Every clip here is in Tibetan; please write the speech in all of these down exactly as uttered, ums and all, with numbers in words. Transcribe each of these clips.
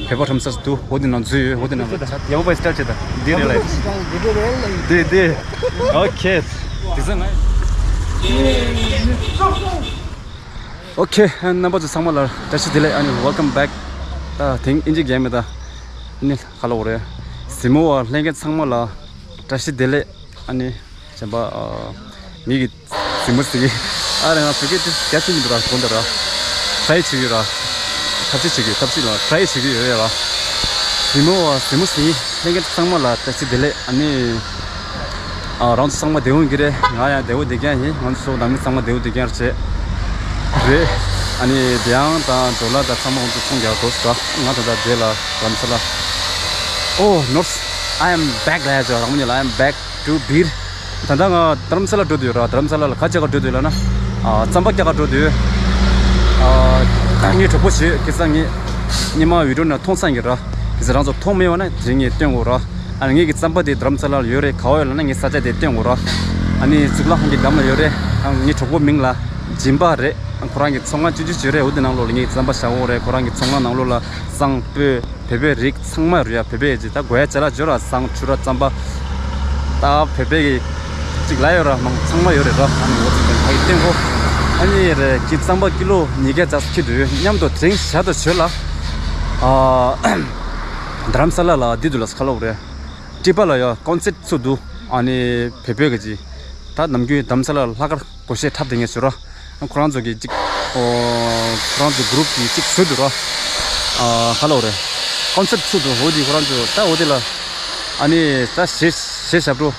བོད་པ་ཁྲོམ་ས་འདུག་འོ་དེ་ནང་འཛུལ་ཡོད། འོ་དེ་ནང་ཡག་པོ་པ་སི་ཊལ་བྱེད་དང་འདི་རེད་ལ། འདི་འདི་ཨོ་ཁེ། དེ་ཚོ་ང་ཨོ་ཁེ། རྣམ་པ་ཚོ་ཚང་མ་ལ་བཀྲ་ཤིས་བདེ་ལེགས། ཨ་ནི་welcome back། ད་དེང་ཨིན་ཇི་རྒྱལ་མི་ད་ཨ་ནི་ཁ་ལོ་རེད། གཟིགས་མོ་བ་ལྷན་རྒྱས་ཚང་མ་ལ་བཀྲ་ཤིས་བདེ་ལེགས། ཨ་ནི་གཞན་པ་ཨ་ངེད་ཀྱི་གཟིགས་མོ་ཟེར་གི། ཨ་རེ་ང་བོད་སྐད་དེ་རྒྱ་ཆེ་མི་འདུག་ར། དགོངས་དག་ར། ཊ་རའི་བྱེད་ཀྱི་ཡོད་ར། ཐབས་ཤེས་བྱེད་ཀྱི་ཡོད། ཐབས་ཤེས་ལ་ཊ་རའི་བྱེད་ཀྱི་ཡོད་ར། གཟིགས་མོ་བ་གཟིགས་མོ་ཟེར་གི། ལྷན་རྒྱས་ཚང་མ་ལ་བཀྲ་ཤིས་བདེ་ལེགས། ཨ་ནི་ཨ་རང་ཚོ་ཚང་མ་བདེ་པོ་ཡིན་གྱི་རེད། ང་ཡང་བདེ་པོ་བསྡད་ཀྱི་ཡིན། ང་ཚོ་ནང་མི་ཚང་མ་བདེ་པོ་བསྡད་ཀྱི་རེད། ཨ་ནི་དེ་ཡང་དང་ཌོ་ལར་དང་ཚང་མ་ཁོང་ཚོ་ཚོང་རྒྱག་འགྲོ་སོང་ར། ང་ད་ལྟ་དེ་ལ་རམ་ས་ལ། Oh North, I am back ལ་ཡ་ཅོ་རང་མོ་ཉིད་ལ། I am back to Beer. ད་ལྟ་ང་རྡ་རམ་ས་ལ་འགྲོ་དུས་ར། རྡ་རམ་ས་ལ་ལ་ག་ཅི་ག་འགྲོ་དུས་ལ་ན། ཨ་རྩམ་པ་རྒྱག་ག་འགྲོ་དུས། ཨ་ངའི་གྲོགས་པོ་ཞིག་ཁ་སང་ངས་སྔོན་མ་བི་ཌི་ཡོ་ནང་མཐོང་སང་གི་ར། ཁ་སང་རང་ཚོ་མཐོང་མེད་པ་ན་དེ་ངས་སྟོན་དགོས་ར། ཨ་ངའི་གི་རྩམ་པ་དེ་རྡ་རམ་ས་ལ་ལ་ཡོད་རེད། ག་བ་ཡོད་ལ་ན་ངའི་ས་ཆ་དེ་སྟོན་དགོས་ར། ཨ་ནི་གཙུག་ལག་ཁང་གི་འགྲམ་ལ་ཡོད་རེད། ཨ་ངའི་གྲོགས་པོ་མིང་ལ་སྦྱིན་པ་རེད། ཨ་ཁོ་རང་གི་ཚོང་ཁང་ཅི་ཅི་ཅི་རེད། འོ་དེ་ནང་ལོགས་ལ་ངའི་རྩམ་པ་བཞག་དགོས་རེད། ཁོ་རང་གི་ཚོང་ཁང་ནང་ལོགས་ལ་བཟང་སྤོས། བོད་པའི་རིགས་ཚང་མ་རུ་ཡ། བོད་པའི་ཅི་ད་དགོས་ཡ་ཅ་ལག་འབྱོར་ར། བཟང་ཆུ་ར་རྩམ་པ། ད་བོད་པའི་གི་ཅིག་ལ་ཡོད་ར། མང་ཚང་མ་ཡོད་རེད་ར། ཨ་ནི་འོ་ཙི་ཕ་གི་སྟེང་གོ། ཨ་ནི་རེད་གི་རྩམ་པ་ཀི་ལོ་ཉིས་བརྒྱ་ཙམ་ཁྱེར་དུས་མཉམ་དུ་དྲིན་ཞག་ཏུ་བྱོས་ལ། ཨ་རྡ་རམ་ས་ལ་ལ་འདི་དུ་ལ་ཁ་ལོ་རེད། ཀྲི་པ་ལ་ཡ་ཀོན་སེར་ཊི་ཚུགས་འདུག་ཨ་ནི་བོད་པའི་གི་ཅི་ད་ནམ་རྒྱུན་རྡ་རམ་ས་ལ་ལ་ལྷག་དཀར་སྒོར་གཞས་འཁྲབ་བསྡད་མཁན་ཞིག་ར། ཁོ་རང་ཚོ་གི་གཅིག་ཨོ། ཁོ་རང་ཚོ་གུ་རུབ་ཀྱི་གཅིག་བཟོས་འདུག་ར། ཨ་ཧ་ལོ་རེད། ཀོན་སེར་ཊི་བཟོས་འདུག་འོ་དེ་ཁོ་རང་ཚོ་ད་འོ་དེ་ལ་ཨ་ནི་ད་གཞས་གཞས་ཞབས་བྲོ་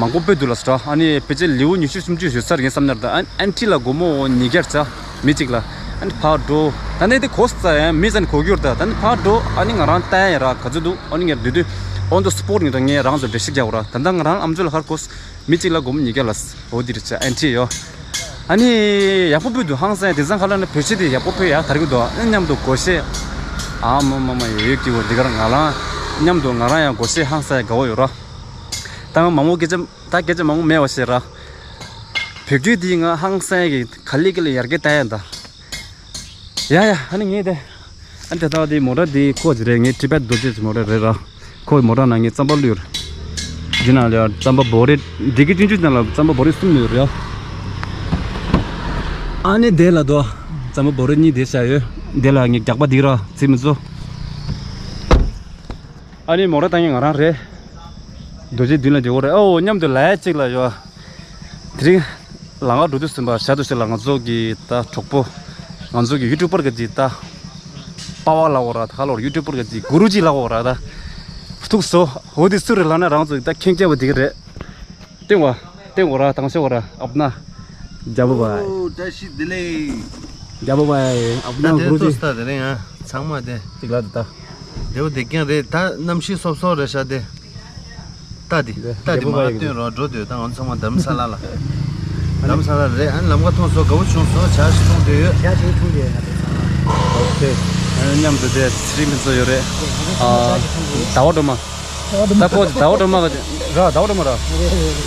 མང་པོ་སྤོས་འདུག་ལ་སོ། ཨ་ནི་ཕལ་ཆེར་ལེའུ་ཉི་ཤུ་སུམ་ཅུ་ཡོད་ས་རེད་བསམ་ནར། ད་ཨན་ཨན་ཊི་ལ་སྒོར་མོ་ཉིས་བརྒྱ་ཙམ་མི་གཅིག་ལ། ཨ་ནི་ཕར་འགྲོ། ད་ནི་དེ་གོ་ས་ཡང་མི་ཙམ་གོ་རྒྱུར། ད་ད་ནི་ཕར་འགྲོ། ཨ་ནི་ང་རང་ལྟ་ཡ་ཡ་ར་ག་ཚོད་འདུག་ཨ་ནི་ངས་བསྡུས་དུས་on the spot ངས་ད་ངས་རང་ཚོ་འགྲེལ་བཤད་རྒྱག་དགོས་ར། ད་ལྟ་ང་རང་ཨམ་ཅོག་ལ་ཁར་གོ་ས། མི་གཅིག་ལ་སྒོར་མོ་ཉིས་བརྒྱ་ལ། འོ་འདི་རེད་ཅེ་ཨན་ཊི་ཡོད། ཨ་ནི་ཡག་པོ་སྤོས་འདུག་ཧང་སང་། དེང་སང་ཁ་ལ་ནི་བོད་ཆས་དེ་ཡག་པོ་སྤོས་ཡག་དར་གི་འདུག་ཨ་མཉམ་དུ་སྒོར་གཞས། ཨ་མ་མ་མ་ཡོད་ཡོད་ཀྱི་འོ་འདི་གར་ང་རང་མཉམ་དུ་ང་རང་ཡང་སྒོར་གཞས་ཧང་སང་དགའ་བོ་ཡོད་ར། ད་ང་མང་པོ་སྐད་ཆ་ད་སྐད་ཆ་མང་པོ་མེད་པ་བཤད་ར། བོད་བརྒྱུད་འདི་ང་ཧང་སང་གི་ག་ལེ་ག་ལེ་ཡར་རྒྱས་བཏང་ཡ་ད། ཡ་ཡ་ཨ་ནི་ངས་དེ། ཨ་ནི་དེ་ལྟ་བ་དེ་མོ་ཊ་དེ་ཁོ་ཅི་རེད། ངའི་ཊི་པད་རྡོ་རྗེ་ཅི་མོ་ཊ་རེད་ར། ཁོའི་མོ་ཊ་ནང་ངས་རྩམ་པ་བླུགས་ཡོད་རེད། འདི་ནང་ལ་ཡ་རྩམ་པ་བོ་རེ་འདི་གི་ཅུང་ཅུང་ནང་ལ་རྩམ་པ་བོ་རེ་གསུམ་ཡོད་རེད་ཡ། ཨ་ནི་དེ་ལ་དོ། རྩམ་པ་བོ་རེ་གཉིས་དེ་བཞག་ཡོད། དེ་ལ་ངས་རྒྱག་པ་འདི་ར་ཚིག་མི་ཚོ། ཨ་ནི་མོ་ཊ་བཏང་མཁན་ང་རང་རེད། རྡོ་རྗེ་མདུན་ལ་འགྲོ་གི་རེད། ཨོ་མཉམ་དུ་ལ་ཡ་གཅིག་ལ་ཡོད། དེ་རིང་ལམ་ཁ་འགྲོ་དུས་ཙམ་པ་ཞག་ཏུ་ཞིག་ལ་ང་ཚོ་གི་ད་གྲོགས་པོ། ང་ཚོ་གི་ཡུ་ཊུབ་པར་གི་ཅིག་ད། པ་ཝ་ལ་འོ་ར་ད་ག་ལོར་ཡུ་ཊུབ་པར་གི་ཅིག་གུ་རུ་ཅི་ལ་འོ་ར་ད། ཐུག་སོ། འོ་དེ་སུ་རེད་ལབ་ན་རང་ཚོ་གི་ད་ཁེངས་སྐྱེ་བ་དེ་གི་རེད། ཏེང་བ། ཏེང་འོ་ར་དང་ཤོ་འོ་ར་ཨབ་ན། རྒྱ་བོ་བ། ཨོ་བཀྲ་ཤིས་བདེ་ལེགས། རྒྱ་བོ་བ་ཨབ་ན་ད་དེ་གུ་རུ་ཅི། ཏོ་སྟ་དེ་རིང་ཨ་ཚང་མ་དེ། ཅིག་ལ་དེ་ད། དེའུ་དེ་རྐྱང་རེད། ད་གནམ་གཤིས་སོབ་སོབ་རེད་ཤག་དེ། ལྟ་དེ་ལྟ་དེ་མ་སྟོན་རོགས་འགྲོ་དུས་ད་ང་ཚང་མ་རྡ་རམ་ས་ལ་ལ། རྡ་རམ་ས་ལ་རེད། ཨ་ནི་ལམ་ཁ་མཐོང་སོང་། དགའ་བོ་བྱུང་སོང་། ཇ་ཞིག་འཐུང་དུས་ཡོད། ཇ་ཞིག་འཐུང་དུས་ཡོད་ང་ཚོ་ཚང་མ། ཨོ་ཁེ། ཨ་ནི་མཉམ་དུ་དེ་ཚེ་རིང་མི་ཚོ་ཡོད་རེད། ཨ་ཟླ་བ་སྒྲོལ་མ། ད་ཁོ་ཟླ་བ་སྒྲོལ་མ་ག་ར་ཟླ་བ་སྒྲོལ་མ་ར།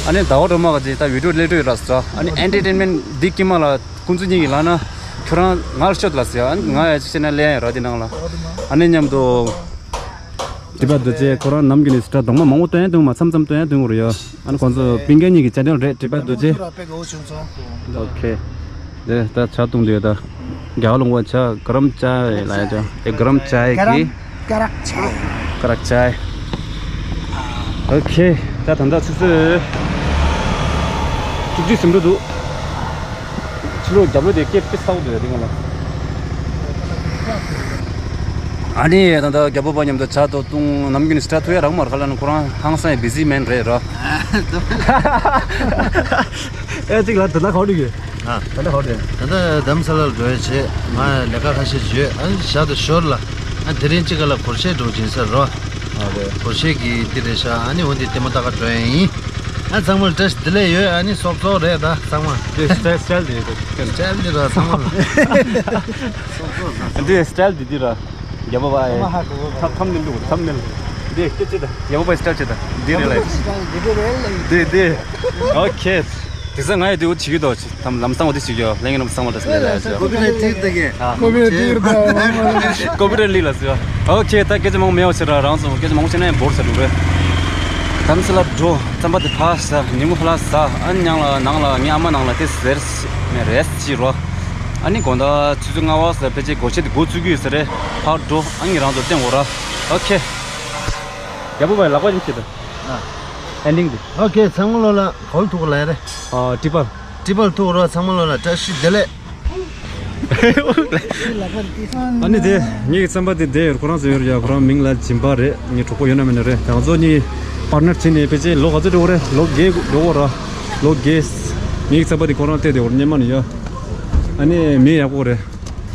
ཨ་ནི་ཟླ་བ་སྒྲོལ་མ་ག་ཅིག་ད་བི་ཌིའོ་ལས་སྤྲོད་ཡོད་ར་ཟེར། ཨ་ནི་ཨེན་ཊར་ཊེན་མེན་ཊི་འདི་དཀྱིལ་མ་ལ། ཁོང་ཚོ་གཉིས་ཀྱིས་ལབ་ན། ཁྱོད་རང་ང་ལ་ཤོད་ལ་ཟེར། ཨ་ནི་ང་ཡ་ཅི་བྱས་ན་ལེན་ཡ་ར་དེ་ནང་ལ། ཨ་ནི་མཉམ་དུ། ཊི་པད་རྡོ་རྗེ་ཁོ་རང་ནམ་རྒྱུན་ནས་སི་ཊར་གདོང་མ་མང་པོ་སྟོན་ཡ་འདུག་མ་མཚམས་མཚམས་སྟོན་ཡ་འདུག་རེད་ཡ། ཨ་ནི་ཁོང་ཚོ་སྤུན་ཀྱག་གཉིས་ཀྱི་ཅེ་ནལ་རེད། ཊི་པད་རྡོ་རྗེ། ཨོ་ཁེ། དེ་ད་ཇ་འཐུང་དུས་ད། རྒྱ་གར་ལུང་པ་ཇ་ག་རམ་ཅའི་ལབ་ཡ་ཅ། དེ་ག་རམ་ཅའི་གི། ཀ་རག་ཅའི། ཀ་རག་ཅའི། ཨོ་ཁེ། ད་ད་ལྟ་ཆུ་ཚོད་བཅུ་གཅིག་ཟིན་འགྲོ་འདུག་ཕྱི་ལོགས་རྒྱབ་ལོགས་དེ་སྐད་དཔེ་ཚ་པོ་འདུག་ཡ་དེ་སྔོན་ལ། ཨ་ནི་ད་ལྟ་རྒྱལ་པོ་པ་མཉམ་དུ་ཇ་དང་བཏུང་། ནམ་རྒྱུན་ནས་སི་ཊར་ཐུག་ཡ་རག་མ་རེད་ཁ་ལ་ནི། ཁོ་རང་ཧང་སང་བི་ཟི་མེན་རེད་ར། ཨེ་གཅིག་ལ་ད་ལྟ་ག་པར་འགྲོ་གི། ཨ། ད་ལྟ་ག་པར་འགྲོ། ད་ལྟ་རྡ་རམ་ས་ལར་འགྲོ་ཡ་བྱེད། ང་ལས་ཀ་ཁ་ཤས་ཡོད། ཨ་ནི་ཞག་དང་ཞོར་ལ། ཨ་དེ་རིང་གཅིག་ག་ལ་སྒོར་གཞས་འགྲོ་སྦྱིན་ས་རོ། ཨ་རེད། སྒོར་གཞས་ཀྱི་འདི་རེད་ཤག་ཨ་ནི་འོ་འདི་ལྟད་མོ་ལྟ་ག་འགྲོ་ཡ་ཡིན། ཨ་ཚང་མར་བཀྲ་ཤིས་བདེ་ལེགས་ཡོད། ཨ་ནི་སོབ་སོབ་རེད་ད་ཚང་མ། འདི་སི་ཊལ་སི་ཊལ་འདི་རེད། སི་ཊལ་འདི་ར་ཚང་མ་ལ། འདི་སི་ཊལ་འདི་འདི་ར། རྒྱལ་པོ་པ་ཨེ། ཐམ་ནེལ་འདུག་ཐམ་ནེལ། འདི་སྐད་ཅིག་ད་རྒྱལ་པོ་པའི་སི་ཊལ་ཅིག་ད་འདི་རེད་ལ། འདི་འདི། ཨོ་ཁེ། དེ་ཚོ་ང་ཡི་དེ་འུ་ཆི་གི་དོ་ལམ་སང་བ་དེ་ཞིག་ཡོད་ལེང་ལམ་སང་བ་དེ་ལས་ལས་ཀོ་པི་རའེ་ཊི་ཐེབས་ད་གི། ཀོ་པི་རའེ་ཊི་ཐེབས་ད། ཀོ་པི་རའེ་ཊི་ལི་ལ་སི་ཡོད། ཨོ་ཁེ། ད་སྐད་ཆ་མང་པོ་མེད་པ་ཞིག་ར་རང་ཚོ་སྐད་ཆ་མང་པོ་བཤད་ན་ཡང་བོར་ས་འགྲོ་རེད། དམ་སེ་ལ་འགྲོ། རྩམ་པ་དེ་ཕར་ཟ། ཉིན་མོ་ཧ་ལ་ཟ། ཨ་ནི་ཉང་ལ་ནང་ལ་ངའི་ཨ་མ་ནང་ལ་དེ་ཟེར་ནས་རེས་བྱེད་རོགས། ཨ་ནི་དགོང་དག་ཆུ་ཚོད་ལྔ་པ་ཟེར་ཕལ་ཆེར་སྒོ་ཕྱེ་དེ་སྒོ་ཚུགས་ཀྱི་ཡོད་ས་རེད། ཕར་འགྲོ། ཨ་ནི་རང་ཚོ་སྟོན་འོ་ར། ཨོ་ཁེ། ཡག་པོ་བའི་ལག་པ་ཡིན་ཆེད་དུ། ཨེན་ཌིང་དེ། ཨོ་ཁེ། ཚང་མ་ལོ་ལ་གོལ་ཐུག་ལ་རེད། ཨ་ཏི་པར། ཏི་པར་ཐུག་རོགས། ཚང་མ་ལོ་ལ་བཀྲ་ཤིས་བདེ་ལེགས། ཨ་ནི་དེ་ངེད་ཀྱི་རྩམ་པ་དེ་བསྡད་ཡོད། ཁོ་རང་ཚོ་ཡོད་ཡ། ཁོ་རང་མིང་ལ་སྦྱིན་པ་རེད། ངའི་གྲོགས་པོ་ཡོད་ན་མེད་ན་རེད། ང་ཚོ་གཉིས་པར་ཊི་ནར་བྱས་ནས་ཕལ་ཆེར་ལོ་ག་ཚོད་འགྲོ་གི་རེད། ལོ་བརྒྱད་འགྲོ་གི་ར། ལོ་བརྒྱད། ངེད་ཀྱི་རྩམ་པ་དེ་ཁོ་རང་བལྟས་བསྡད་ཡོད་རེད། སྔོན་མ་ནས་ཡ། ཨ་ནི་མི་ཡག་པོ་རེད།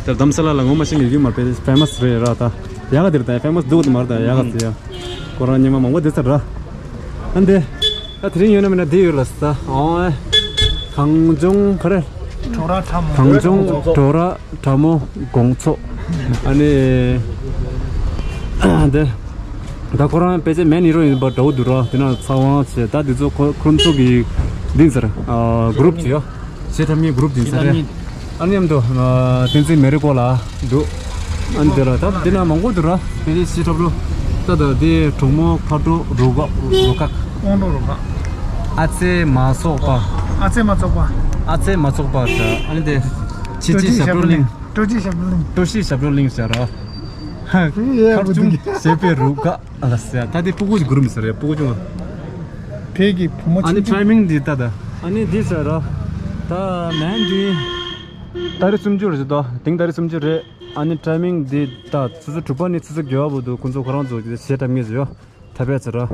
དེར་དམ་སེ་ལ་ལ་ངོ་མ་ཤེས་མཁན་ཡོད་མ་རེད། ཕེ་མ་སི་རེད་ར། ད་ཡག་ག་དེར་ད་ཕེ་མ་སི་འདུག་དེ་མ་རེད། ད་ཡག་ག་ཟེར་ཡ། ཁོ་རང་སྔོན་མ་མང་པོ་བསྡད་ཚར་ར། ཨ་འདི། ད་དེ་རིང་ཡོད་ན་མེད་ན་འདི་ཡོད་ལ་ས། ཨོ། གངས་ལྗོངས་ག་རེ། གྲོག་ར་ཁྲ་མོ། གངས་ལྗོངས་གྲོག་ར་ཁྲ་མོ་དགོང་ཚོགས། ཨ་ནི། འདི། ད་ཁོ་རང་ཕལ་ཆེར་མེན་ཧི་རོ་ཡིན་པ་འདྲ་བོ་འདུག་ར། དེ་ན་ཚ་བང་བྱས། ད་འདི་ཚོ་ཁོ་ཁོ་ཚོ་གི་འདི་ཡིན་ས་རེད། ཨ་གུ་རུབ་ཅིག་ཡོད། གཞས་འཁྲབ་མཁན་གུ་རུབ་དེ་ཡིན་ས་རེད། ཨ་མཉམ་དུ་ཨ་བསྟན་འཛིན་མེ་རི་ཀོ་ལ་འདུག་ཨ་ནི་དེ་ར་ད་འདི་ན་མང་པོ་འདུག་ར། དེ་རིང་གཞས་འཁྲབ་ལོ། ད་ད་དེ་གྲོགས་མོ་ཕ་དྲུག་རུ་ཁག་རུ་ཁག་དབང་འགྲོ་རུ་ཁག་ཨ་ཙེ་མ་སོག་པ། ཨ་ཙེ་མ་སོག་པ། ཨ་ཙེ་མ་སོག་པ་ཟེར། ཨ་ནི་དེ་ཁྲི་ཆེན་ཞབས་བྲོ་གླིང་། ཀྲོ་ཅི་ཞབས་བྲོ་གླིང་། ཀྲོ་ཅི་ཞབས་བྲོ་གླིང་ཟེར་ར། ཧ། ཡ་ཁར་ཆུང་བྱས་པའི་རུ་ཁག་ཨ་ལ་ཟེར། ད་དེ་སྤུ་གུ་གུ་རུབ་ཟེར་རེད། སྤུ་གུ་ཆུང་བ། ཕས་ཀྱི་བུ་མོ་ཨ་ནི་ཆུང་ཆུང་ཊའི་མིང་འདི་ལྟ་ད། ཨ་ནི་འདི་ཟེར་ར། ད་མེན་འདི། ཏ་རིག་སུམ་ཅུ་རེད་ཟེར་དོ། དེང་ཏ་རིག་སུམ་ཅུ་རེད། ཨ་ནི་ཊའི་མིང་འདི་ད་ཆུ་ཚོད་དྲུག་པ་ནས་ཆུ་ཚོད་བརྒྱད་པ་བར་དུ་ཁོང་ཚོ་ཁོ་རང་ཚོ་གཞས་འཁྲབ་མཁན་ཟེར་ཡོད། ཐ་པད་ཟེར་ར།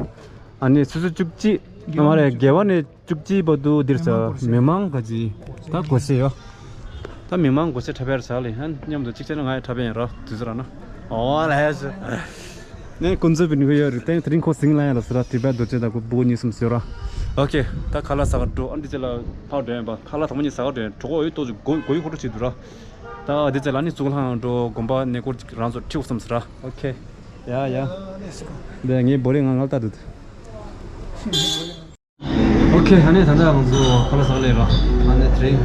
ཨ་ནི་ཆུ་ཚོད་བཅུ་གཅིག་མ་རེད། བརྒྱད་པ་ནས་བཅུ་གཅིག་བར་དུ་འདིར་ཟེར་མི་མང་ག་ཅི། ད་སྒོ་ཕྱེ་ཡོད། ད་མི་མང་སྒོ་ཕྱེ་འཁྲབ་ཡར་བྱ་ལེ། ཨ་མཉམ་དུ་གཅིག་བྱས་ན་ང་ཡང་འཁྲབ་ཡིན་ར། དུས་ཚོད་རག་ན། ཨོ་ལ་ཡ་ཞུ། ནས་ཀུན་རྫོབ་པའི་ནུས་པ་ཡོད་རེད། དེང་དེ་རིང་ཁོ་ཟིང་ལ་ཡ་ལ་ཟེར་ར། ཊི་པད་རྡོ་རྗེ་དང་ཁོ་བུ་གཉིས་གསུམ་ཟེར་ར། ཨོ་ཁེ། ད་ཁ་ལག་ཟ་ག་འགྲོ། ཨ་འདི་ཅེ་ལ་ཕར་འགྲོ་ཡིན་པ། ཁ་ལག་དང་པོ་གཉིས་ཟ་ག་འགྲོ་ཡིན། གྲོགས་པོ་ཡོད་ཏོ་ཅིག་གོ་གོ་ཡི་ཁོ་རུ་བྱེད་འདུག་ར། ད་འདི་ཅེ་ལ་ནི་གཙུག་ལག་ཁང་འགྲོ། དགོན་པ་གནས་སྐོར་ཅིག་རང་ཚོ་ཁྲིད་འོ་བསམ་ཟེར་ར། ཨོ་ཁེ། ཡ་ཡ། འདི་ངའི་བོ་རི་ང་ང་ལྟ་འདུག་ཨོ་ཁེ། ཨ་ནི་ད་ལྟ་ང་ཚོ་ཁ་ལག་ཟ་ག་སླེབས་ར། ཨ་ནི་དེ་རིང་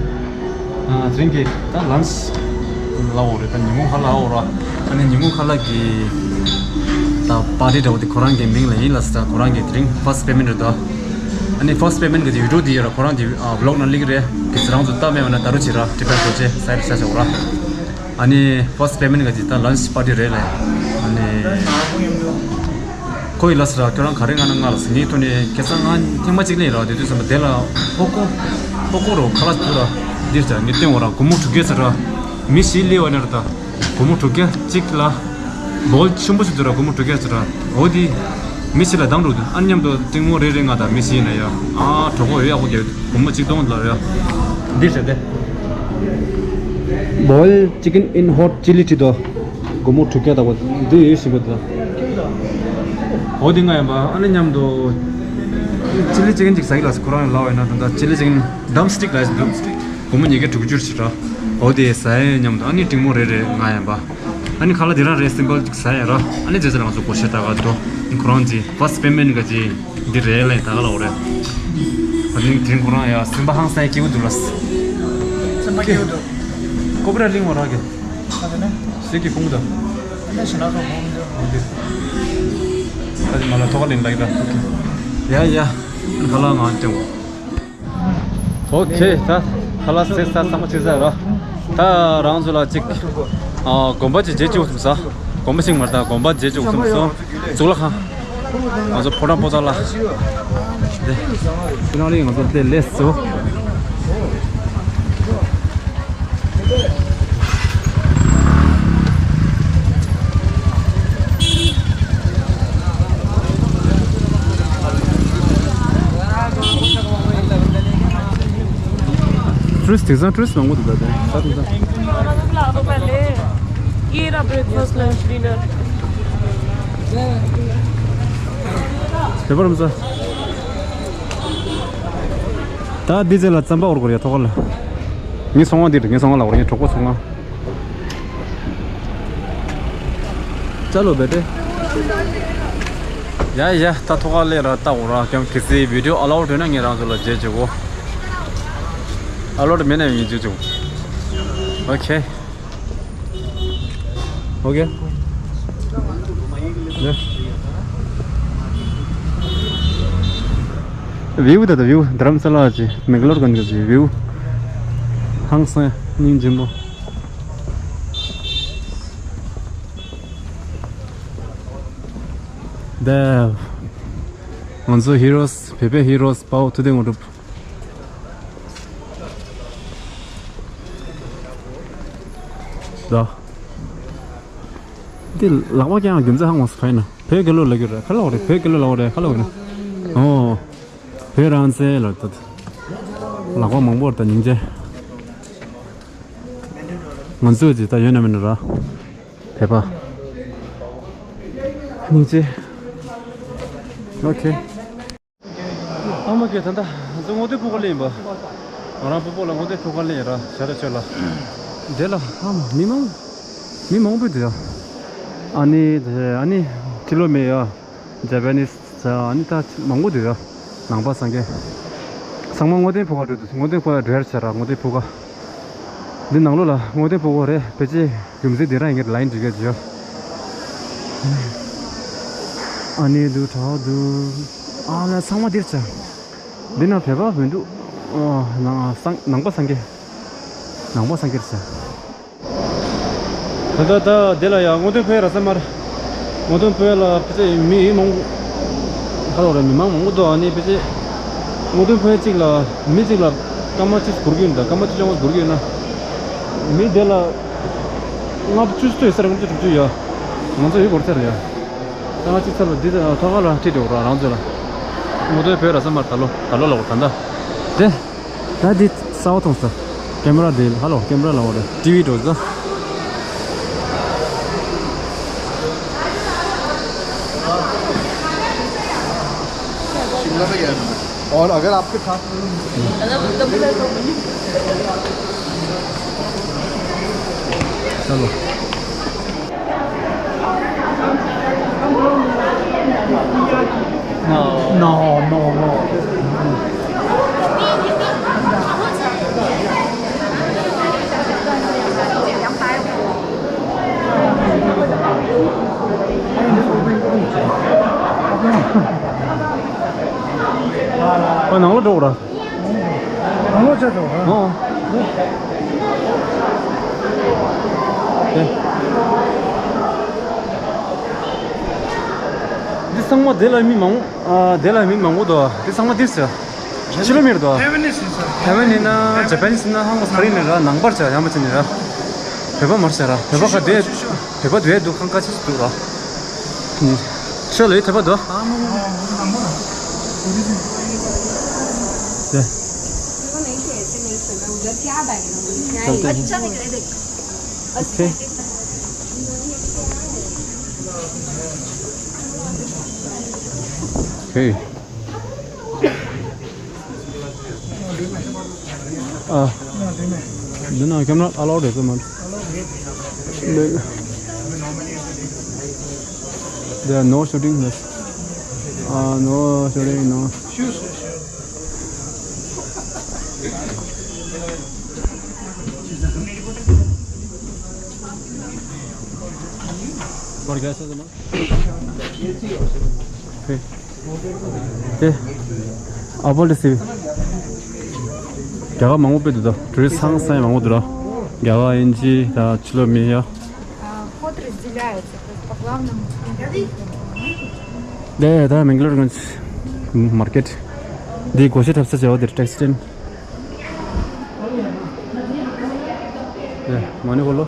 ཨ་དེ་རིང་གི་ད་ལན་ཆི་ལ་འོ་རེད། ད་ཉིན་གུང་ཁ་ལག་འོ་ར། ཨ་ནི་ཉིན་གུང་ཁ་ལག་གི་ད་པར་ཊི་འདྲ་བོ་དེ་ཁོ་རང་གི་མིང་ལ་ཡིན་ལ་ཟེར། ཁོ་རང་གི་དེ་རིང་ཕར་སི་ཊི་པེ་མེན་ཊི་རེད་དོ། ཨ་ནི་ཕར་སི་ཊི་པེ་མེན་ཊི་གི་དེ་ཝི་ཌི་ཡོ་དེ་ཡོད་ར། ཁོ་རང་གི་ཨ་བི་ལོག་ནང་སླེབས་ཀྱི་རེད། གལ་སྲིད་རང་ཚོ་ལྟ་མེད་པ་ན་ད་རུང་བྱེད་ར། ཊི་པད་རྡོ་རྗེ་ས་ཡི་ཤ་ཤ་འོ་ར། ཨ་ནི་ཕར་སི་ཊི་པེ་མེན་ཊི་ག་ཅིག་ད་ལན་ཆི་པར་ཊི་རེད་ལ། ཨ་ནི་ཁོ་ཡི་ལ་ཟེར་ར། ཁྱོད་རང་ག་རེ་མངགས་ན་མངགས་ལ་ཟེར། ངའི་ཐོག་ནས་ཁ་སང་ང་ཐེངས་མ་གཅིག་སླེབས་ར། དེ་དུས་ཙམ་པ་དེ་ལ་ཕོ་རྐོ་ཕོ་རྐོ་རོ་ཁ་ལག་འདུག་ར། འདིར་ཅག་ངས་སྟོན་འོ་ར། སྒོར་མོ་དྲུག་བརྒྱ་ཟེར་ར། མི་བཞི་སླེབས་པ་ན་ར། ད་སྒོར་མོ་དྲུག་བརྒྱ་གཅིག་ལ། བོལ་ཆེན་པོ་ཞིག་འདུག་ར། སྒོར་མོ་དྲུག་བརྒྱ་ཟེར་ར། འོ་དེ་མི་བཞི་ལ་འདང་འགྲོ་འདུག་ཨ་མཉམ་དུ་ཏིང་མོ་རེ་རེ་ང་དང་མི་བཞི་ཡིན་ན་ཡ། ཨ་གྲོགས་པོ་ཡོད་ཡག་པོ་རྒྱབ། སྒོར་མོ་གཅིག་སྟོང་ལ་ཡ། འདི་བྱས་ཏེ། Boiled chicken in hot chili དྲི་དོ། སྒོར་མོ་དྲུག་བརྒྱ་དག་པ་འདི་ཡོད་ཞིམ་པོ་འདུག་འོ་དེ་ང་ཡིན་པ། ཨ་ནི་མཉམ་དུ་ཅི་ལི་ཅི་ཀན་ཅིག་ཟ་གི་ལ་ཟེར། ཁོ་རང་ཡང་ལབ་ཡོད་ན། ད་ལྟ་ཅི་ལི་ཅི་ཀན་ཌམ་སི་ཊིག་ལ་ཟེར་འདུག་སྒོར་མོ་ཉིས་བརྒྱ་དྲུག་ཅུ་ཞིག་ར། འོ་དེ་ཟ་ཡ་མཉམ་དུ། ཨ་ནི་ཏིང་མོ་རེ་རེ་ང་ཡིན་པ། ཨ་ནི་ཁ་ལག་དེ་རང་རེད། སིམ་པལ་ཅིག་ཟ་ཡ་ར། ཨ་ནི་རྗེས་ལ་ང་ཚོ་སྒོར་གཞས་ལྟ་ག་འགྲོ། ཁོ་རང་ཅིག་ཕར་སི་ཊི་པེ་མེན་ཊི་ག་ཅིག་འདི་རེད་ལ་ད་ག་ལ་འོ་རེད། ཨ་ནི་དེ་རིང་ཁོ་རང་ཡ་སེམས་པ་ཧང་སང་སྐྱིད་པོ་འདུག་ལ། སེམས་པ་སྐྱིད་པོ་འདུག་ཀོ་པི་ར་ཊི་གླིང་བ་ར་གི། ཨ་དེ་ནས་ཤེས་ཀྱི་ཕུང་འདུག་ཨ་ནི་ཞེ་ན་ཁོ་ཕུང་འདུག་འོ་དེ། ཨ་དེ་མ་ལ་ཐོག་ལིང་ལ་གི་ད། ཡ་ཡ། ཁ་ལག་ང་སྟེང་འོ། ཨོ་ཁེ། ད་ཁ་ལག་ཟས་ཚར། ཚང་མ་ཚིག་ཚར་ར། ད་རང་ཚོ་ལ་གཅིག་ཨ་དགོན་པ་གཅིག་མཇལ་བཅུག་སོང་ས། དགོན་པ་ཞིག་མ་རེད། ད་དགོན་པ་མཇལ་བཅུག་སོང་ས། གཙུག་ལག་ཁང་། ང་ཚོ་ཕོ་བྲང་པོ་ཏཱ་ལ། དེ་ཕྱི་ནང་ལ་ང་ཚོ་དེ་སླེབས་སོང་། ཊུ་རི་སི་ཊི་དེང་སང་ཊུ་རི་སི་ཊི་མང་པོ་འདུག་ད་དེ་ད་དེང་སང་། ये रहा breakfast lunch dinner. བོད་པ་རམ་ས། ད་འདི་ཚེ་ལ་རྩམ་པ་འོར་གོ་རེད། ཐོག་ཁ་ལ། ངའི་སོང་བ་འདི་རེད། ངའི་སོང་བ་ལ་འོར། ངའི་གྲོགས་པོ་སོང་བ། ཅ་ལོ་བེ་ཏེ། ཡ་ཡ། ད་ཐོག་ཁ་ལས་ར་ལྟ་འོ་ར། ཀྱང་གལ་སྲིད་བི་ཌི་ཡོ་ཨ་ལའོ་ཌི་ཡོད་ན་ངས་རང་ཚོ་ལ་མཇལ་བྱེད་གོ། ཨ་ལོ་རེ་མེད་ན་ཡིན་ཅུ་ཅུ། ཨོ་ཁེ། ཨོ་ཁེ། བིའུ་ད་ད་བིའུ་དྷ་རམ་ས་ལ་གི་མེག་ལོར་གོན་གི་བིའུ། ཧང་སང་སྙིང་རྗེ་མོ། ད་ང་ཚོ་ཧི་རོས་བོད་པའི་ཧི་རོས་དཔའ་བོ་ཐུབ་བསྟན་དངོས་གྲུབ། ད། འདི་ལག་པ་ཀྱང་རྒྱུ་མཚན་ཧང་མ་སོ་ཕན་ན། བོད་སྐད་ལོ་ལ་གི་རེད་ཁ་ལོག་རེད། བོད་སྐད་ལོ་ལ་རེད་ཁ་ལོག་རེད། ཨོ། བོད་རང་བཙན་ལ་ད། ལག་པ་མང་པོ་རེད་ད་སྙིང་རྗེ། ང་ཚོས་ཅི་ད་ཡོད་ན་མིན་ན་ར། བོད་པ། སྙིང་རྗེ། ཨོ་ཁེ། ཨ་མ་ཀེ་ད་ལྟ་ང་ཚོ་སྔོན་ཐོན་ཕོ་ཁ་ལ་ཡིན་པ། ང་རང་སྤོ་བོ་ལ་སྔོན་ཐོན་ཕོ་ཁ་ལ་ཡིན་ར་ཞྭ་ར་ཆོས་ལ། དེ་ལ་ཨ་མ་མི་མང་། མི་མང་པོ་འདུག་ཡ། ཨ་ནི་དེ་ཨ་ནི་ཕྱི་ལོགས་མི་ཡ། ཇ་པ་ནིས་ཟེར་ཨ་ནི་ད་མང་པོ་འདུག་ཡ། ནང་པ་སངས་རྒྱས། ཚང་མ་སྔོན་ཐོན་ཕོ་ཁ་འགྲོ་འདུག་སྔོན་ཐོན་ཕོ་ཁ་འགྲོ་ཡར་བྱས་ར་སྔོན་ཐོན་ཕོ་ཁ། འདི་ནང་ལོགས་ལ་སྔོན་ཐོན་ཕོ་ཁ་རེད་ཕལ་ཆེར་རྒྱུ་མཚན་འདི་རང་ཡིན་གྱི་ལ་ཡིན་འགྲིག་གི་ཡོད། ཨ་ནི་འདུག་གྲྭ་བ་འདུག་ཨ་ལ་ཚང་མ་འདིར་བྱས། འདི་ན་བོད་པ་མི་འདུག་ཨ་ནང་སང་ནང་པ་སངས་རྒྱས། ནང་པ་སངས་རྒྱས་བྱས། ད་ལྟ་ད་དེ་ལ་ཡང་སྔོན་ཐོན་ཕོ་ཡ་ར་ས་མར། སྔོན་ཐོན་ཕོ་ཡ་ལ་ཕལ་ཆེར་མི་ཡིན་མང་། ཁ་ལོ་རེ་མི་མང་མང་པོ་འདུག་ཨ་ནི་ཕལ་ཆེར། སྔོན་ཐོན་ཕོ་ཡ་གཅིག་ལ་མི་གཅིག་ལ་སྐར་མ་གཅིག་སྒུར་གྱི་ཡོད་ད་སྐར་མ་བཅུ་བཅོ་ལྔ་སྒུར་གྱི་ཡོད་ན། མི་དེ་ལ་ལྔ་བཅུ་ཚོད་ཟེར་ལྔ་བཅུ་དྲུག་ཅུ་ཡ། ང་ཚོ་ཡོད་སྐོར་ཚར་ཡ། ད་ང་གཅིག་ཚར་ལ་འདི་ཐོག་ཁ་ལ་ཁྲིད་འགྲོ་ར་རང་ཚོ་ལ། སྔོན་ཐོན་ཕོ་ཡ་ར་ས་མར་ད་ལོ་ད་ལོ་ལ་འོ་ད་ད། དེ། ད་འདི་གསར་པ་མཐོང་སོང་། ཀེམ་ར་འདི་ཧ་ལོ་ཀེམ་ར་ལ་འོ་རེད་ཊི་ཝི་འགྲོ་ཟ། और अगर आपके साथ ཧ་ལོ། No, no, no, no. ཨ་ནང་ལ་འགྲོ་ར། ནང་ལོགས་ཆ་ཚང་། ཨོ། དེ། འདི་ཚང་མ་དེ་ལ་མི་མང་། ཨ་དེ་ལ་མི་མང་པོ་འདུག་འདི་ཚང་མ་འདིར་ཟེར། ཕྱི་ལོགས་མི་རེད་འདུག་ཐའེ་ཝན་ནི་ཟེར་ས། ཐའེ་ཝན་ཡིན་ན་ཇ་པན་ཡིན་ན་ཧང་གོ་ས་རི་ནི་ར་ནང་པར་ཆ་ཡང་མ་ཆ་ནི་ར། བོད་པ་མར་ཆ་ར་བོད་པ་ཁ་བདེ། བོད་པ་བདེ་འདུག་ཁང་ཁ་ཆེ་ས་འདུག་ར། ཤོ་ལོ་ཡི་ཐེ་པ་དོ། དེ། ཨོ་ཁེ། ཨོ་ཁེ། ཨ། འདི་ན་ཀེམ་ར་ཨ་ལའོ་ཌི་རེད་མ། There are no shooting, yes. Uh, no shooting, no. What guys are the most? Okay. དེ། ཨ་པོ་ལི་སི། རྒྱ་གར་མང་པོ་དཔེ་འདུག་ད། ཊུ་རི་སི་ཚང་སང་མང་པོ་འདུག་ད། རྒྱ་གར་དབྱིན་ཇི་ད་ཕྱི་ལོགས་མི་ཡ། А, вход разделяется, то есть по главным. དེ་ད་མེང་གྷ་ལོར་གོན་མར་ཀེཊ། འདི་སྒོ་ཕྱེ་འཐབ་ས་བྱ་བ་འདིར་ཊེག་སི་ཊེན། དེ་མ་ཎི་གོ་ལོ།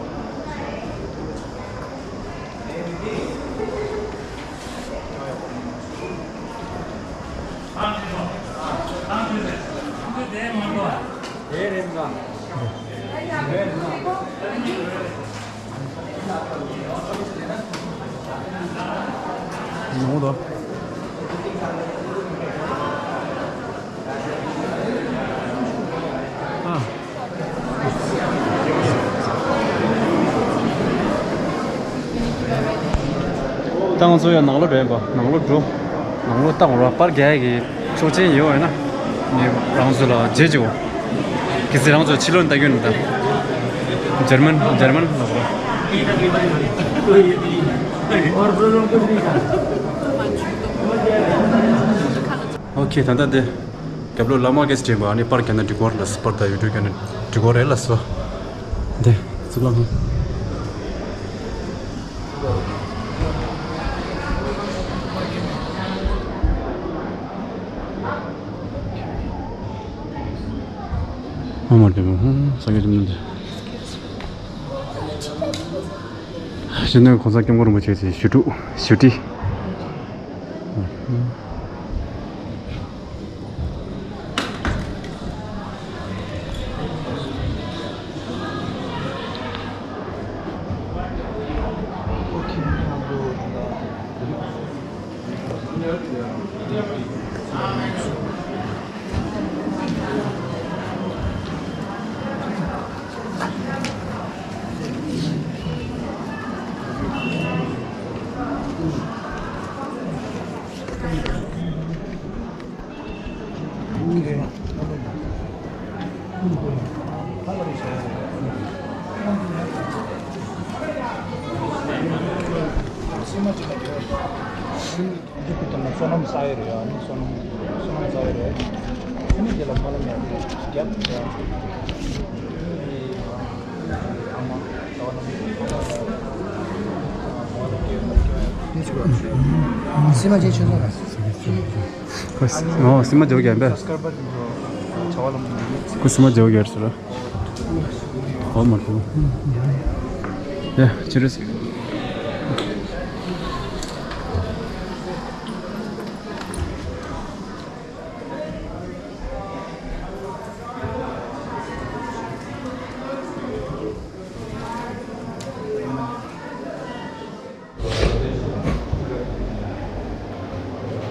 ནོར་དོ། ཨ། ད་ང་ཚོ་ཡང་ནང་ལོགས་འགྲོ་ཡིན་པ། ནང་ལོགས་འགྲོ། ནང་ལོགས་ལྟ་འོ་ར་པར་རྒྱག་ཡ་གི་ཆོག་མཆན་ཡོད་ཡོད་ན། ངས་རང་ཚོ་ལ་རྗེས་ཀྱི་འོ། ཁྱེད་ཚོས་རང་ཚོ་ཕྱི་ལོགས་ལྟ་གི་ཡོད་ན་ད། འཇར་མན། འཇར་མན་ལ་བོར། ཨོ་ཁེ། ད་ལྟ་དེ་རྒྱབ་ལོགས་ལ་མ་གེ་སི་དྲན་པ། ཨ་ནི་པར་རྒྱག་ན་འགྲིག་གི་རེད་ལ། པར་དང་ཡུ་ཊུབ་རྒྱག་ན་འགྲིག་གི་རེད་ལ་སོ། དེ་གཙུག་ལག་ཁང་། ཨ་མ་རེད་མོ། ཧུང་། ས་སྐྱ་བཅོམ་ལྡན་འདས། གཞོན་ནུ་གོང་ས་སྐྱབས་མགོན་རིན་པོ་ཆེ་ཞུ་ཕྲུག་ཞུ་ཁྲི། འདི་ཕུད་དང་ན་བསོད་ནམས་བསགས་ཡས་རེད། ཨ་ནི་བསོད་ནམས་བསོད་ནམས་བསགས་ཡས་རེད། ཨ་ནི་དེ་ལ་སྨོན་ལམ་ཡང་རྒྱབ་ཡང་། སེམས་མ་བརྗེད་ཆོག་ས་ར། ཁོས་ཨོ་སེམས་མ་བརྗེད་གི་ཡིན་པས། ཁོས་སེམས་མ་བརྗེད་གི་ཡོད་ཟེར་ར། ཨོ་མ་རེད། ཡ་ཕྱི་རུ་ཟེར།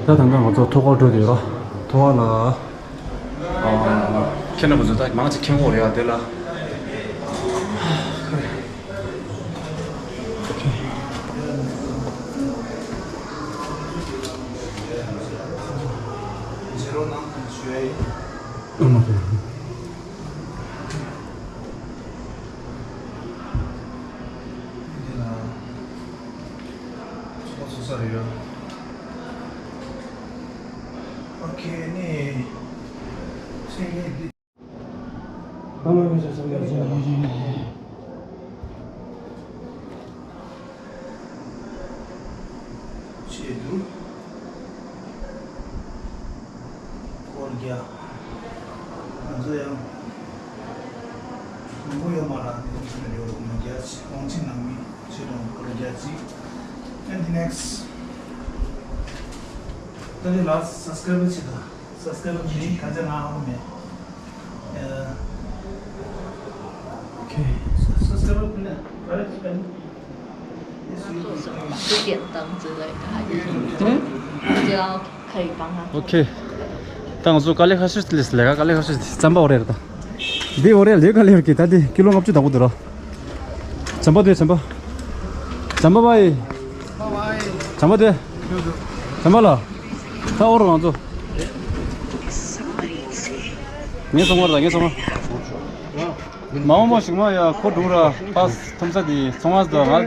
ད་ད་ལྟ་ང་ཚོ་ཐོག་ཁར་འགྲོ་དུས་ར། ཐོག་ཁ་ལ། ཨ། ཁྱེད་རྣམ་པ་ཚོ་ད་མང་ཆེ་མཁྱེན་གྱི་ཡོད་རེད་ཡ། དེ་ལ། ཨ་མ་རེད། འདི་ལ་ཚོགས་ཚོགས་ས་རེད་ཡ། ཨོ་ཁེ་ནི། ཚེ་ངེས་འདི། ཨ་མ་མི་ཚོ་ཚང་མ་ཚང་མ། ཆེད་དུ་སྐོར་རྒྱག་ང་ཚོ་ཡང་མང་པོ་ཡོད་མ་རེད། འདི་ཚོ་ཡོད་མ་རྒྱག་ཅིག་དབང་ཆེན་ནང་མི་ཆེད་དུ་སྐོར་རྒྱག་ཅིག And the next. ད་ལྟ་ལ་སབ་སི་ཀ་རའེབ་བྱེད་དང་། སབ་སི་ཀ་རའེབ་མིན་ག་ཚད་ང་ཧ་གོ་མེད། ཨོ་ཁེ། སབ་སི་ཀ་རའེབ་ཕུལ་ན་ག་རེ་བྱེད་པ་ཡིན། ཨོ་ཁེ། ད་ང་ཚོ་དཀའ་ལས་ཁག་ཤོས་ལས་ལས་ཀ་དཀའ་ལས་ཁག་ཤོས་རྩམ་པ་འོ་རེད་ད། འདི་འོ་རེད་ལས་ཀ་ལས་ར་གི་ད་འདི་ཀི་ལོ་ལྔ་བཅུ་དང་པོ་འདུག་ར། བྱམས་པ་དེ་བྱམས་པ། བྱམས་པ་བའི། བྱམས་པ་དེ། བྱམས་པ་ལ། ད་འོར་ང་ཚོ། ངས་སོང་བར་ད་ངས་སོང་བར། མ་འོངས་པ་ཞིག་མ་ཡ་ཁོ་འགྲོ་ར་པཱས་ཐོམ་ས་དེ་ཚོང་ང་ཟ་ང་སྐྱེ་བ་ར།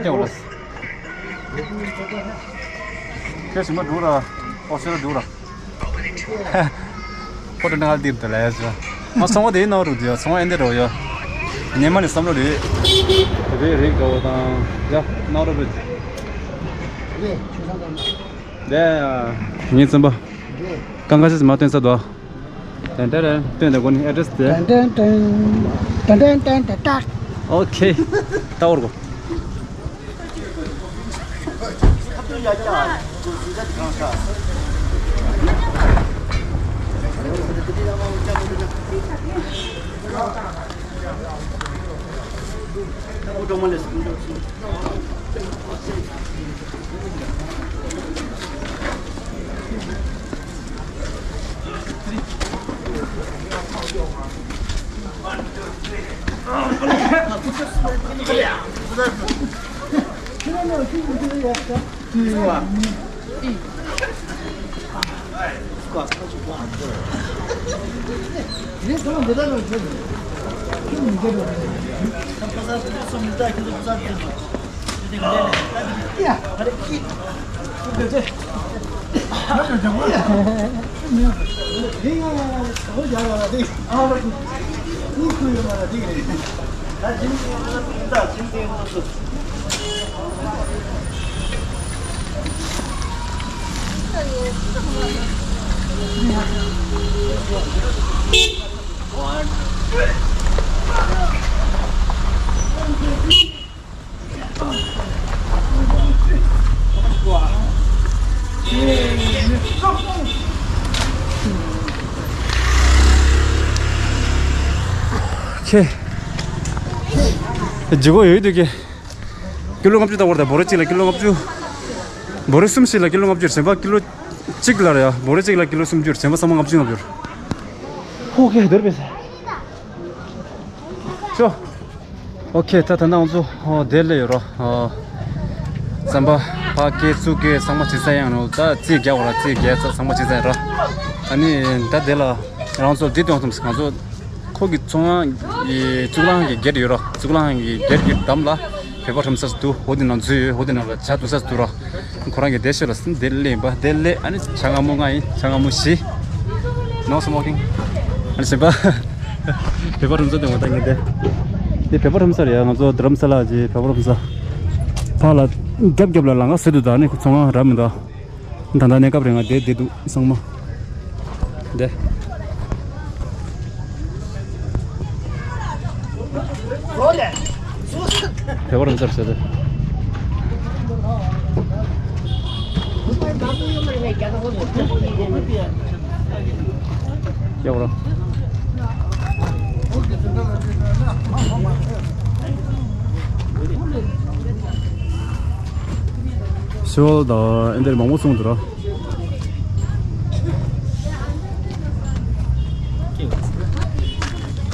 ཁྱེད་ཞིག་མ་འགྲོ་ར་ཨོ་སི་ར་འགྲོ་ར། ཕོ་ཏོ་ནང་ལ་ཏིར་དུ་ལ་ཡ་ཟེར། ང་ཚོང་བ་དེའི་ནང་རུ་དེ་ཚོང་བ་ཨེ་འདི་རུ་ཡ། ཉེ་མ་ནས་བསམ་བློ་རེད། རེད་རེད་དགའ་བོ་དང་ཡ་ནང་རུ་བུད། དེ་ངའི་བཙུན་པ། གང་ག་ཞིག་མ་སྟོན་ས་དོ། ཏན་ཏན་རེད་སྟོན་དེ་གོ་ནི་ཨེ་ཌི་རེ་སི་དེ། ཏན་ཏན་ཏན། ཏན་ཏན་ཏན་ཏན་ཏག་ཨོ་ཁེ། ད་འོར་གོ། ཁྱེད་ལྗིད་ཁོག་ཡོད་དུས་ཀྱི། ཀི་ལོ་ལྔ་བཅུ་ལྟ་བར་དང་། འབོར་རེ་གཅིག་ལ་ཀི་ལོ་ལྔ་བཅུ། འབོར་རེ་གསུམ་ཞིག་ལ་ཀི་ལོ་ལྔ་བཅུ། གཞན་པ་ཀི་ལོ་གཅིག་ལ་རེད་ཡ། འབོར་རེ་གཅིག་ལ་ཀི་ལོ་སུམ་ཅུ། གཞན་པ་ཚང་མ་ལྔ་བཅུ་ལྔ་བཅུ། ཧོ་ཁེ་འདོར་པས། ཤོ། ཨོ་ཁེ། ད་ད་ནང་ཚོ་ཨོ་དེ་ལས་ཡོད་རོ། ཨོ་རྩམ་པ་ཕ་སྐད་ཚུགས་སྐད་ཚང་མ་ཅི་ས་ཡང་ནོ། ད་རྩིས་རྒྱག་བ་ར། རྩིས་རྒྱག་ས་ཚང་མ་ཅི་ས་ཡང་ར། ཨ་ནི་ད་དེ་ལ་རང་ཚོ་འདི་གཏོང་ཐུབ་ང་ཚོ། ཁོ་གི་ཚོང་ཁང་གི་གཙུག་ལག་ཁང་གི་སྒེར་ཡོད་ར། གཙུག་ལག་ཁང་གི་སྒེར་གྱི་འགྲམ་ལ་བོད་པ་ཁྲོམ་ས་འདུག་འོ་དེ་ནང་འཛུལ་ཡོད། འོ་དེ་ནང་ལ་ཇ་འཐུང་ས་འདུག་ར། ཁོ་རང་གི་དེ་ཤོད་ལ་སིན་དེ་ལེན་པ་དེ་ལེ། ཨ་ནི་ཇ་མངར་མོ་ལྔ་ཡིན། ཇ་མངར་མོ་བཞི། No smoking. ཨ་ནི་གཞན་པ་བོད་པ་ཁྲོམ་ས་དེ་ངོ་ད་ངེས་དེ། དེ་བོད་པ་ཁྲོམ་ས་རེད་ཡ། ང་ཚོ་རྡ་རམ་ས་ལ་གྱི་བོད་པ་ཁྲོམ་ས། ཕར་ལ་རྒྱབ་རྒྱབ་ལ་ལམ་ཁ་ཟེར་འདུག་ད་ནི་ཚོང་ཁང་རག་མི་འདུག་ད་ལྟ་གནས་སྐབས་རེད། ང་བསྡད་བསྡད་འདུག་ཚང་མ། བསྡད། བོད་པ་རང་ཚར་ཟེར་ཏེ། ཡག་པོ་རང་། ཤོ་ད་ཨེ་འདིར་མང་པོ་གསུངས་འདུག་ར།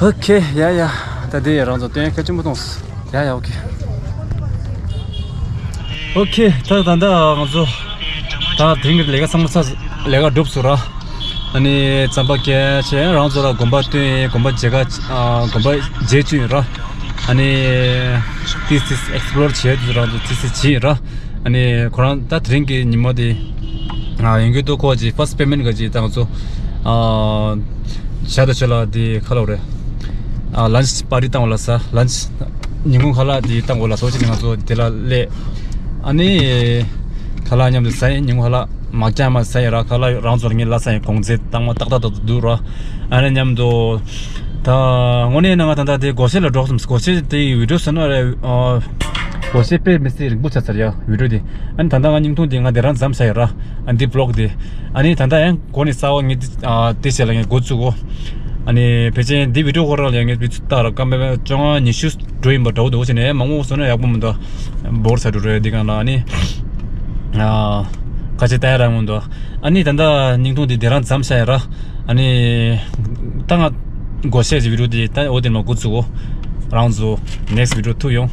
ཨོ་ཁེ། ཡ་ཡ། ད་དེ་ཡ་རང་ཚོ་སྟོན་ཁ་ཆེན་པོ་གཏོང་། ཡ་ཡ། ཨོ་ཁེ། ཨོ་ཁེ། ད་ད་ད་ང་ཚོ་ད་དེ་རིང་གི་ལས་ཀ་ཚང་མ་ཚར། ལས་ཀ་གྲུབ་སོང་ར། ཨ་ནི་རྩམ་པ་སྐྱེལ་བྱས་རང་ཚོ་ལ་དགོན་པ་སྟོན། དགོན་པ་མཇལ་ཁ། ཨ། དགོན་པ་མཇལ་བཅུག་ཡིན་ར། ཨ་ནི་ཏིས་ཏིས་ཨེགས་པི་ལོར་བྱས་དུས་རང་ཚོ་ཏིས་ཏིས་བྱས་ཡིན་ར། ཨ་ནི་ཁོ་རང་ད་དེ་རིང་གི་ཉིན་མོ་དེ། ཨ། ཡོང་རྒྱུ་འདུག་ཁོ་ཅིག་ཕར་སི་པེ་མེན་ག་ཅིག་ད་ང་ཚོ། ཨ། ཞག་དང་ཆུ་ལ་དེ་ཁ་ལོ་རེད། ཨ། ལན་ཆི་པར་ཊི་བཏང་བ་ལ་ས། ལན་ཆི་ཉིན་གུང་ཁ་ལག་དེ་བཏང་བ་ལ་སོགས་ཅིག་ང་ཚོ་དེ་ལ་སླེབས། ཨ་ནི་ཁ་ལག་མཉམ་དུ་ཟ་ཡིན། ཉིན་གུང་ཁ་ལག་མ་རྐྱང་མ་ཟ་ཡིན་ར། ཁ་ལག་རང་ཚོར་ངས་ལ་ཟ་ཡིན། གོང་ཚད་བཏང་བ་ཏག་ཏག་ཏག་ཏག་འདུག་ར། ཨ་ནི་མཉམ་དུ་ད་དངོས་གནས་ན་ང་ད་ལྟ་དེ་སྒོར་གཞས་ལ་འགྲོ་སོང་། སྒོར་གཞས་དེ་བི་ཌི་ཡོ་བཟོ་ན་རེད། ཨ། སྒོར་གཞས་དཔེ་མི་སྲིད་རིང་པོ་ཆགས་ཚར་ཡ་བི་ཌི་ཡོ་དེ། ཨ་ནི་ད་ལྟ་ང་བརྙན་ཐུང་དེ་ང་དེ་རང་མཚམས་བཞག་ཡོད་ར། ཨ་འདི་བི་ལོག་དེ། ཨ་ནི་ད་ལྟ་ཡང་འགོ་ནས་གསར་པ་ངས་འདི། ཨ། དེ་བྱས་ལ་ངས་འགོ་བཙུགས་གོ། ཨ་ནི་ཕལ་ཆེར་འདི་བི་ཌི་ཡོ་ཁོ་རང་ལ་ཡང་ངས་བི་ཚུ་ལྟ་ར་སྐར་མ་བཅོ་ལྔ་ཉི་ཤུ་འགྲོ་ཡིན་པ་འདྲ་བོ་འདུག་བྱས་ནས་མང་པོ་བཟོ་ན་ཡག་པོ་མི་འདུག་འབོར་ཚ་འགྲོ་རེད་འདི་གང་ལ། ཨ་ནི། ཨ། ཁ་ཆེ་ལྟ་ཡ་རང་མི་འདུག་ཨ་ནི་ད་ལྟ་བརྙན་ཐུང་འདི་དེ་རང་མཚམས་བཞག་ཡ་ར། ཨ་ནི། ད་ང་སྒོར་གཞས་ཀྱི་བི་ཌི་ཡོ་འདི་ད་འོ་དེ་མ་འགོ་བཙུགས་གོ། རང་ཚོ་ནེག་སི་བི་ཌི་ཡོ་ཐུག་ཡོང་།